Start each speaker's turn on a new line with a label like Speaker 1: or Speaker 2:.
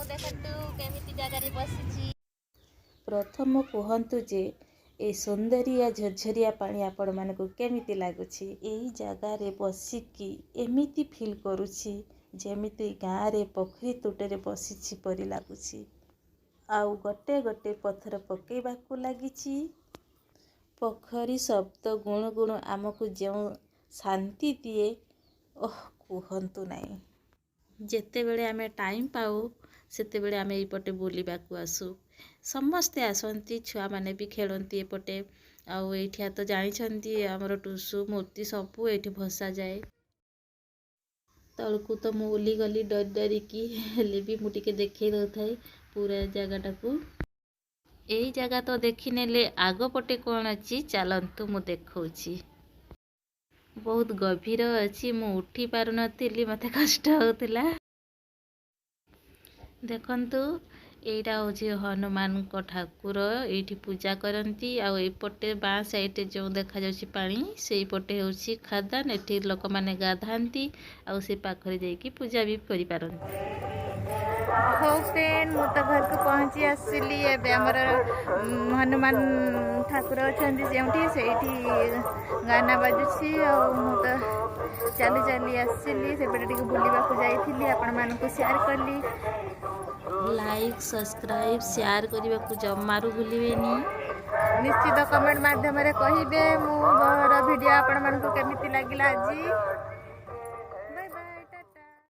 Speaker 1: ମୁଁ ଦେଖନ୍ତୁ କେମିତି ଜାଗାରେ ବସିଛି।
Speaker 2: ପ୍ରଥମ କୁହନ୍ତୁ ଯେ ଏ ସୁନ୍ଦରିଆ ଝରଝରିଆ ପାଣି ଆପଣମାନଙ୍କୁ କେମିତି ଲାଗୁଛି? ଏଇ ଜାଗାରେ ବସିକି ଏମିତି ଫିଲ୍ କରୁଛି, ଯେମିତି ଗାଁରେ ପୋଖରୀ ତୁଟରେ ବସିଛି ପରି ଲାଗୁଛି। ଆଉ ଗୋଟେ ଗୋଟେ ପଥର ପକେଇବାକୁ ଲାଗିଛି। ପୋଖରୀ ଶବ୍ଦ ଗୁଣୁ ଗୁଣୁ ଆମକୁ ଯେଉଁ ଶାନ୍ତି ଦିଏ, ଓଃ, କୁହନ୍ତୁ ନାହିଁ। ଯେତେବେଳେ ଆମେ ଟାଇମ୍ ପାଉ, ସେତେବେଳେ ଆମେ ଏଇପଟେ ବୁଲିବାକୁ ଆସୁ। ସମସ୍ତେ ଆସନ୍ତି, ଛୁଆମାନେ ବି ଖେଳନ୍ତି ଏପଟେ। ଆଉ ଏଇଠିଆ ତ ଜାଣିଛନ୍ତି, ଆମର ଟୁସୁ ମୂର୍ତ୍ତି ସବୁ ଏଇଠି ଭସାଯାଏ। ତଳକୁ ତ ମୁଁ ଓହ୍ଲି ଗଲି ଡରି ଡରିକି, ହେଲେ ବି ମୁଁ ଟିକେ ଦେଖେଇ ଦେଉଥାଏ ପୁରା ଜାଗାଟାକୁ। ଏଇ ଜାଗା ତ ଦେଖିନେଲେ, ଆଗ ପଟେ କ'ଣ ଅଛି ଚାଲନ୍ତୁ ମୁଁ ଦେଖଉଛି। ବହୁତ ଗଭୀର ଅଛି, ମୁଁ ଉଠି ପାରୁନଥିଲି, ମୋତେ କଷ୍ଟ ହେଉଥିଲା। ଦେଖନ୍ତୁ, ଏଇଟା ହେଉଛି ହନୁମାନଙ୍କ ଠାକୁର, ଏଇଠି ପୂଜା କରନ୍ତି। ଆଉ ଏଇପଟେ ବାଁ ସାଇଡ଼ରେ ଯେଉଁ ଦେଖାଯାଉଛି ପାଣି, ସେଇପଟେ ହେଉଛି ଖାଦାନ। ଏଠି ଲୋକମାନେ ଗାଧାନ୍ତି ଆଉ ସେ ପାଖରେ ଯାଇକି ପୂଜା ବି କରିପାରନ୍ତି।
Speaker 3: ହଉ ଫ୍ରେଣ୍ଡ, ମୁଁ ତ ଘରକୁ ପହଞ୍ଚି ଆସିଲି। ଏବେ ଆମର ହନୁମାନ ଠାକୁର ଅଛନ୍ତି ଯେଉଁଠି, ସେଇଠି ଗାନା ବାଜୁଛି। ଆଉ ମୁଁ ତ ଚାଲି ଚାଲି ଆସିଲି, ସେପଟେ ଟିକେ ବୁଲିବାକୁ ଯାଇଥିଲି, ଆପଣମାନଙ୍କୁ ସେୟାର କଲି।
Speaker 2: ଲାଇକ୍, ସବସ୍କ୍ରାଇବ୍, ସେୟାର କରିବାକୁ ଜମାରୁ ଭୁଲିବେନି।
Speaker 3: ନିଶ୍ଚିତ କମେଣ୍ଟ ମାଧ୍ୟମରେ କହିବେ ମୁଁ ମୋର ଭିଡ଼ିଓ ଆପଣମାନଙ୍କୁ କେମିତି ଲାଗିଲା ଆଜି।